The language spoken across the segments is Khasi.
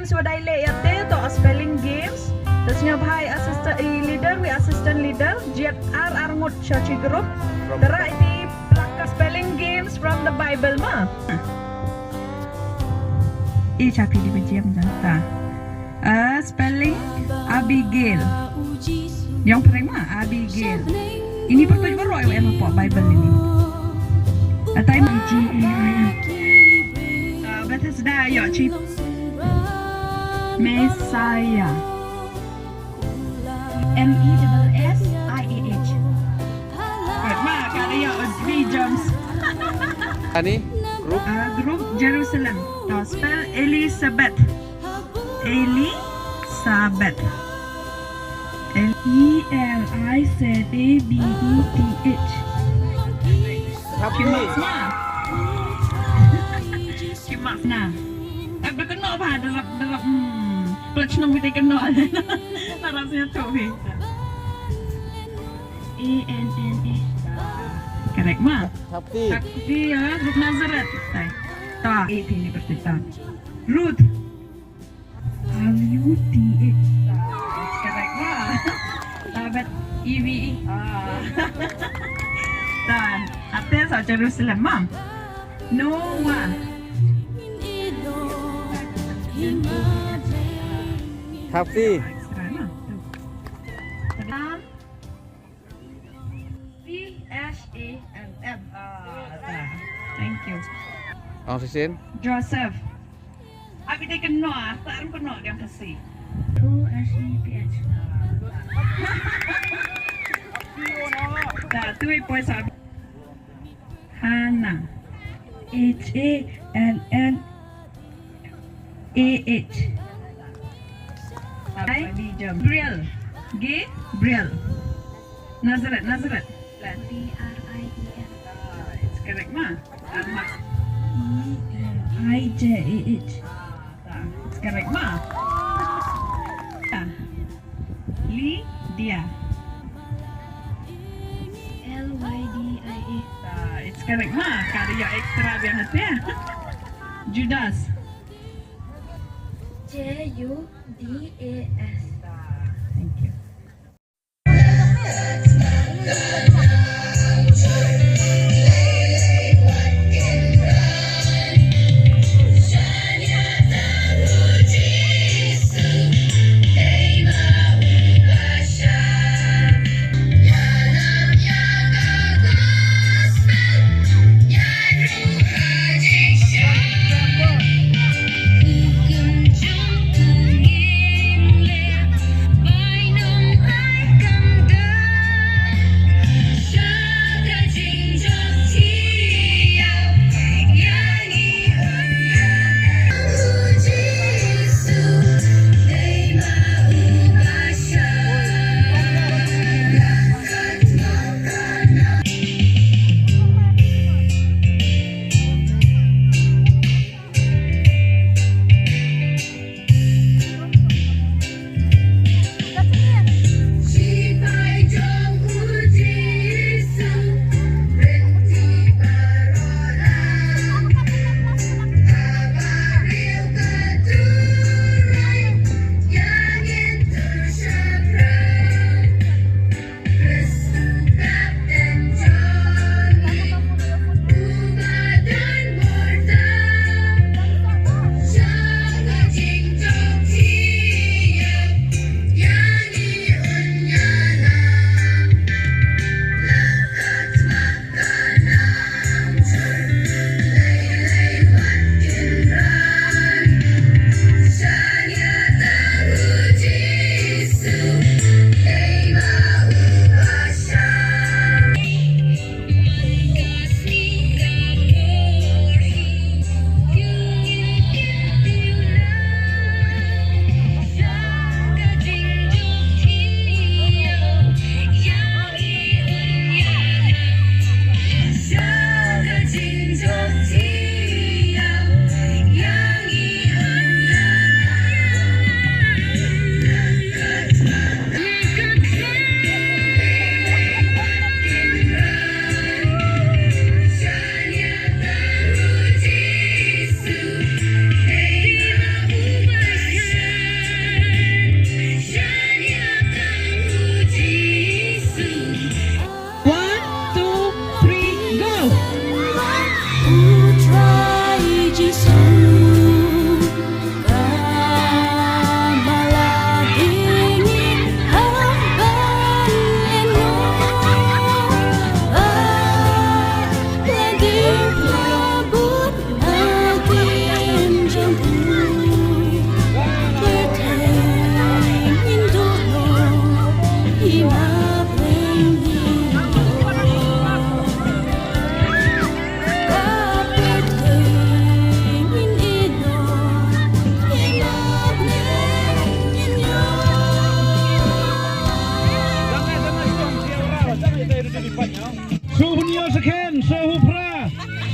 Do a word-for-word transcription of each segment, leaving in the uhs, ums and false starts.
Swadai le ïa te to spelling games. Te sngewbha i assistant, i leader, i assistant leader, jied ar ar ngut sha chi group. Te ra iti plaka spelling games from the Bible ma. I chapi di bejiem janta. Uh, spelling Abigail. Yang pernah ma Abigail. Ini pertujuh baru yang apa Bible ini. Atai ma G A I. Uh, Bethesda yo chi. Messiah. M E S S I A H. Right, ma, kali ya, uh, three gems. Ani, group? Uh, group Jerusalem. To spell Elizabeth. Elizabeth. L E L I Z A B E T H. Happy. Kimak ma. Kimak na. Eh, ba kynnoh ba, darap, darap, hmm. Plat shnong bita kynnoh. Darap snya tu bi. A N N A. Correct ma. Happy. Happy ya, Ruth Nazareth. Tai. Ta, A P ni bertita. Ruth. R U T H. Correct ma. David, E V E. Ah. Dan, artist of Jerusalem ma. Noah. Happy. Extra ma. Dan, P H A L M. Ah, ta. Thank you. Ong sisin. Joseph. Abi dei kynnoh, ta rum kynnoh diang Khasi. O S E P H. Ta, tu i poi sa. Hannah. H A N N A H. Gabriel. Gabriel. Nazareth, Nazareth. B R I E L. Ah, it's correct ma. Ah, ma. E L I J A H. Ah, it's correct ma. Ah. Lydia. L Y D I A. Ah, it's correct ma. Ka dei ïa extra biang hati. Judas. J U D A S. Thank you.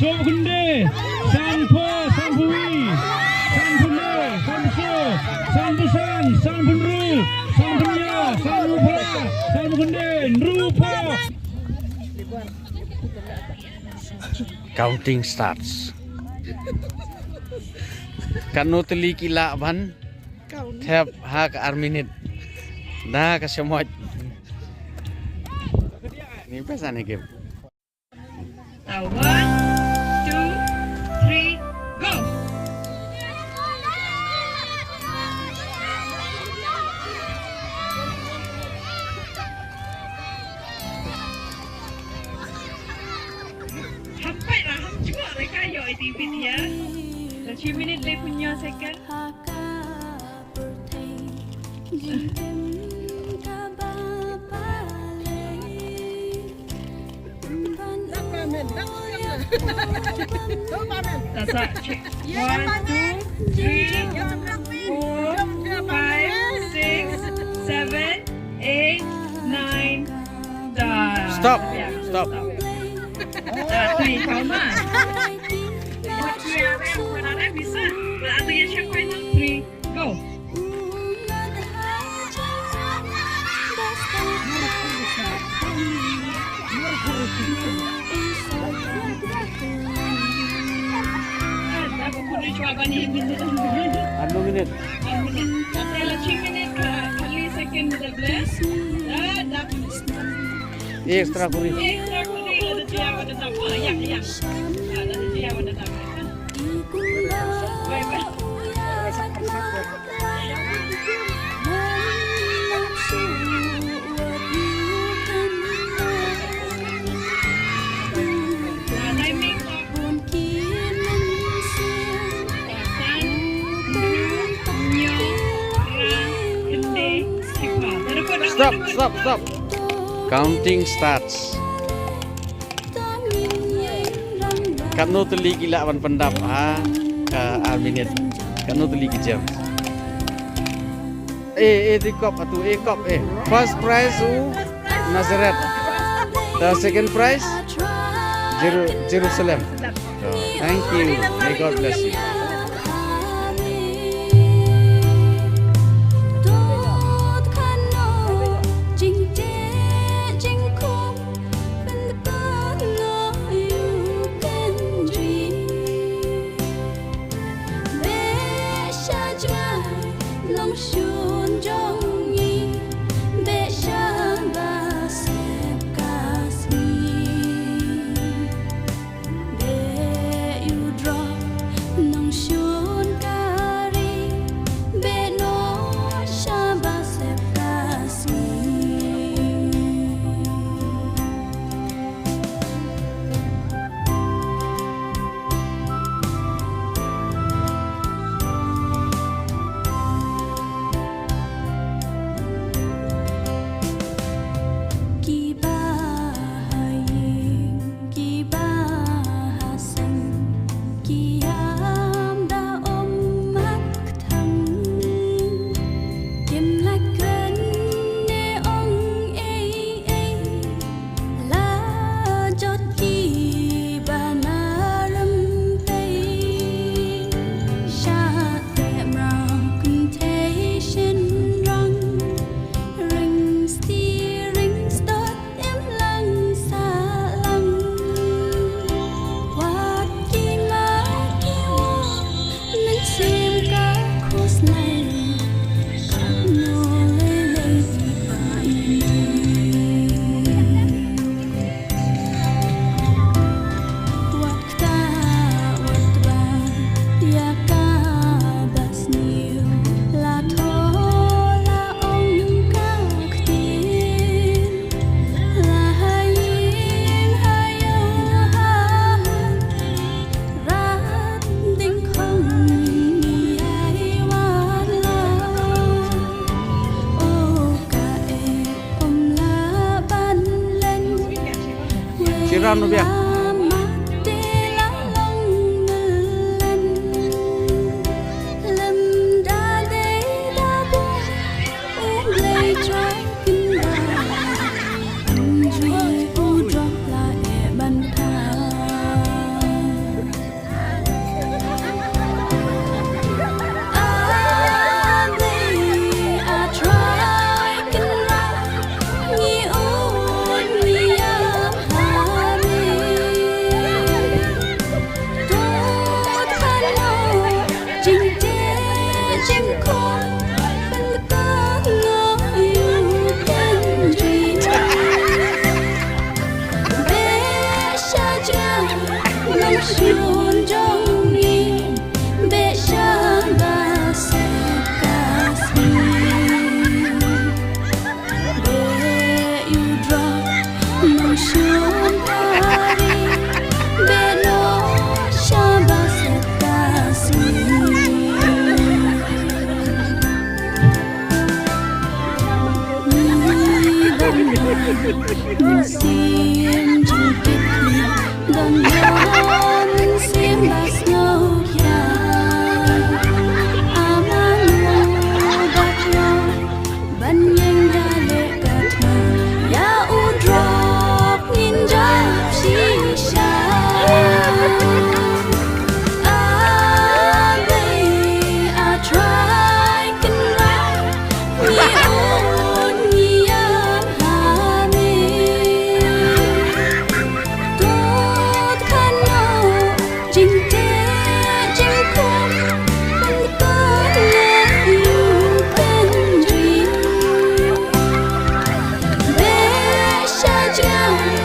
Sanphew khynde, sanphew, sanphew wi, sanphew le, sanphew so, sanphew san, sanphew hynriew, sanphew nia, sanphew phra, sanphew khynde, hynriewphew. Counting starts. Katno tylli ki lah ban thep ha ka ar minit? Da ka shamoit. Ni pesa ni game. Uh, one, two, three, go. Ham pait la, ham chuh la ka ïoh iti bit ïa. Sa shi minit le phew hynñiew second. That's it. Check. One, two, three, four, five, six, seven, eight, nine. Done. Stop. Yeah, stop. Stop. Ah, three, kau mah. Buat three, buat three, bisa. Buat three, check point. Three. Go. Arphew minit. Arphew minit. Arphew minit. Kata la shi minit ka, kali second da bless. Ah, da. Extra kuri. Extra kuri, la da jia wa da da. Ah, ya, ya. Ah, la da jia wa da da. Bye, bye. Stop, stop, stop. Counting starts. Katno tylli ki lah ban pyndap ha ka ar minit? Katno tylli ki gem? Eh, eh, di kop atu, eh, kop, eh. First prize u Nazareth. The second prize Jeru-, Jerusalem. Oh, thank you. May God bless you. Nongshun jong ngi, beh sha ba sep ka sngi. Beh u drok nongshun tari, beh noh sha ba sep ka sngi. Ngi don mynsiem jingkit khlieh, don mynsiem ba sngewkhia. Ama ngi bad ngi ban ïeng ïaleh katba ïa u drok ngin jop shisha. A Blei, a Trai Kynrad, ngi ud ngi ïam ha me. To khana jingteh jingkhum, pynkhot na ïing pynri. Beh sha jngai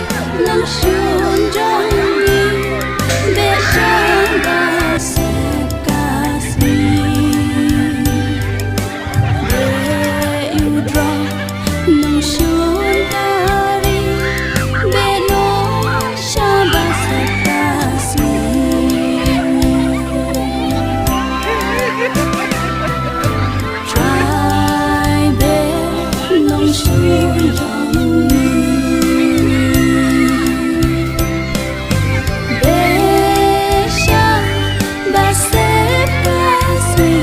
nongshun jong ngi, beh sha ba sep ka sngi. Beh u drok nongshun tari, beh noh sha ba sep ka sngi. Trai, beh nongshun jong ngi, beh sha ba sep ka sngi.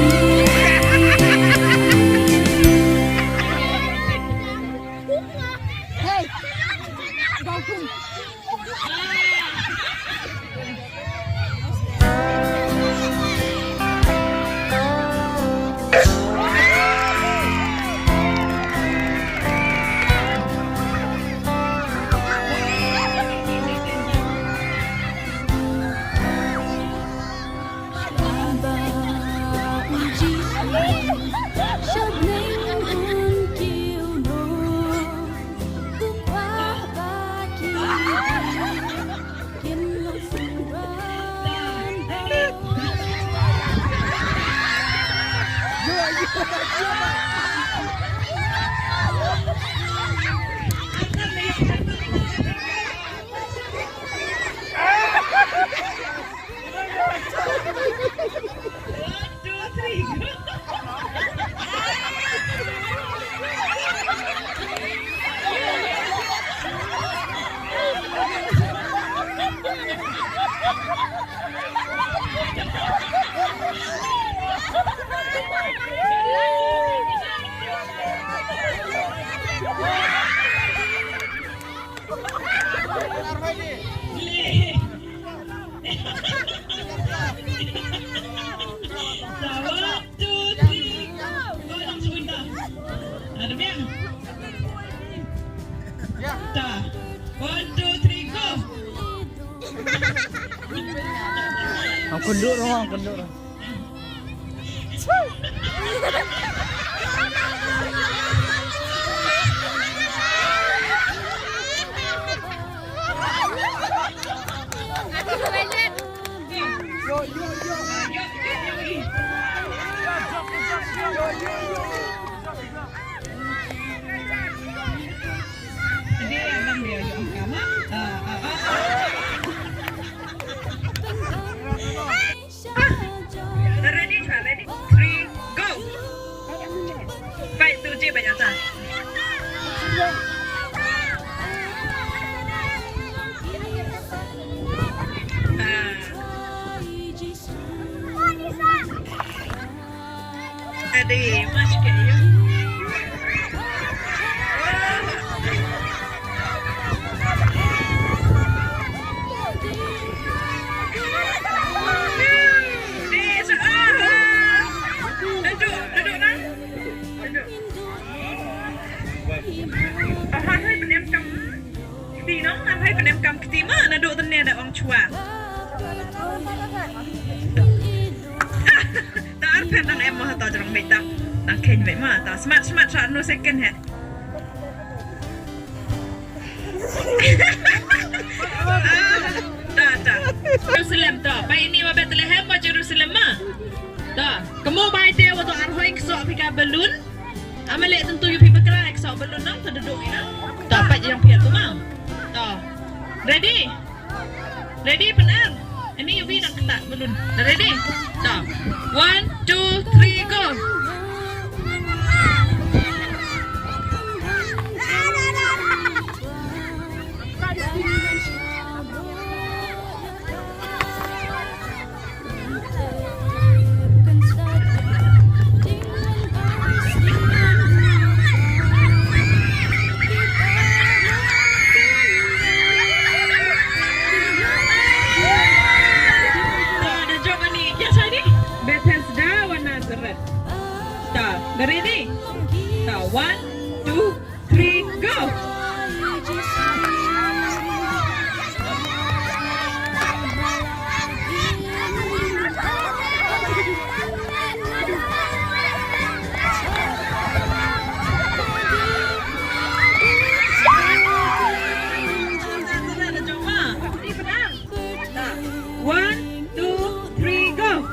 One, two, three, go. Ang kunduk dong, ang kunduk dong. Ready, ready, three, go. Fight to J Banyata. Adi, mas kayo. Duduk, duduk, nah. Duduk. Aha, hai, pynïam kam. Kti nong, nang hai pynïam kam kti ma, naduh tynne da ong chwa. Ta arphet dang em ma, ta jrong mei ta. Dang khein mei ma, ta smat, smat, sa nu second he. Ta, ta, Balloon. Ama leh tentu ïa phi bakla ek saw balloon nang, ta duduk ïa. Ta pat yang phi tu ma. Ta. Ready? Ready, Pnar? Ini ïa phi nang kata balloon. Ready? Ta. One, two, three, go. Bethesda wa Nazareth. Ta, ready? Ta, one, two, three, go. One, two, three, go.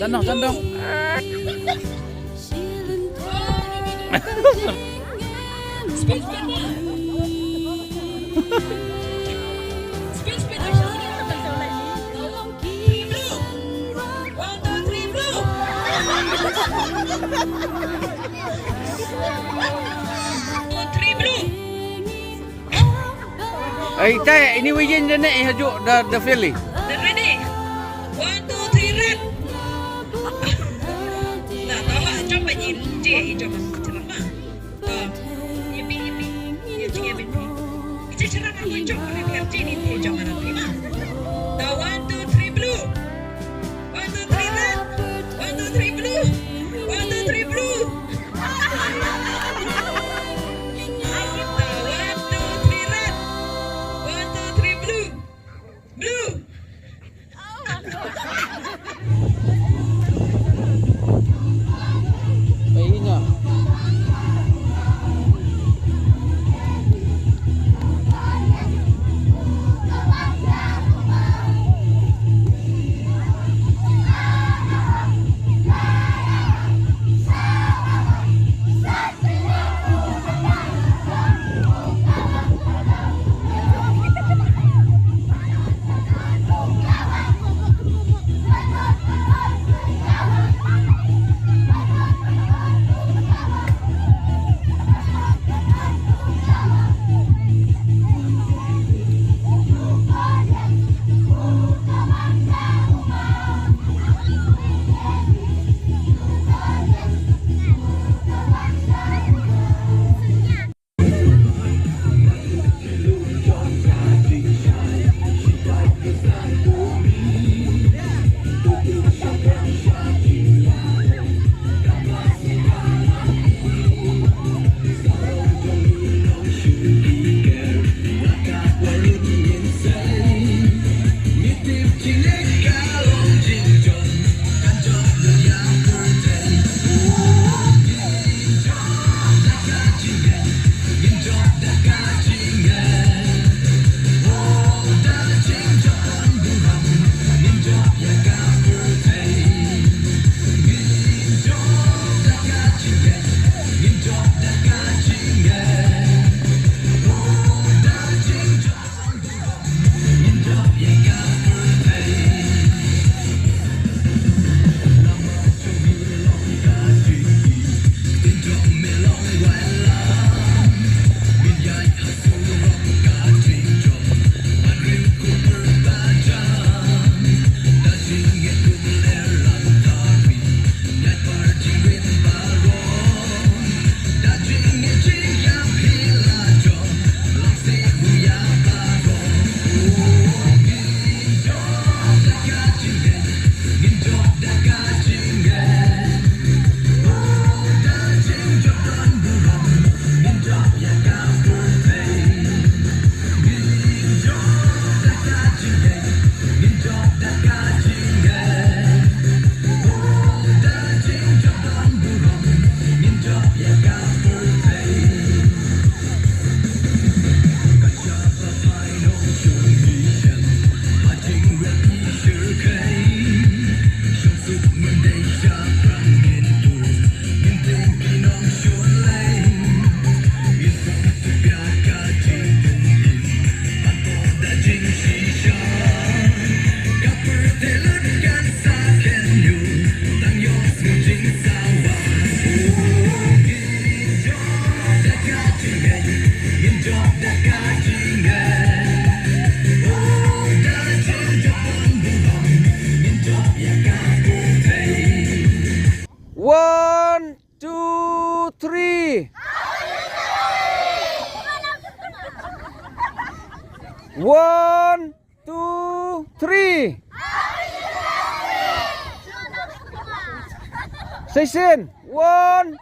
Chandong, chandong. Ai, tai, ini wijin dene, eh, hajuk da, da Philly. Ready? One, two, three, run. Nah, tawa, coba nyi, je, coba, coba. Yipi, yipi. Yipi, yipi. Ije cerah aku jok ni biar je ni jok mana terima. Now one, two, three, blue. One, two, three, red. One, two, three, blue. One, two, three, blue. Now one, two, three, red. One, two, three, blue. Blue. three. One, two, three. Session. One,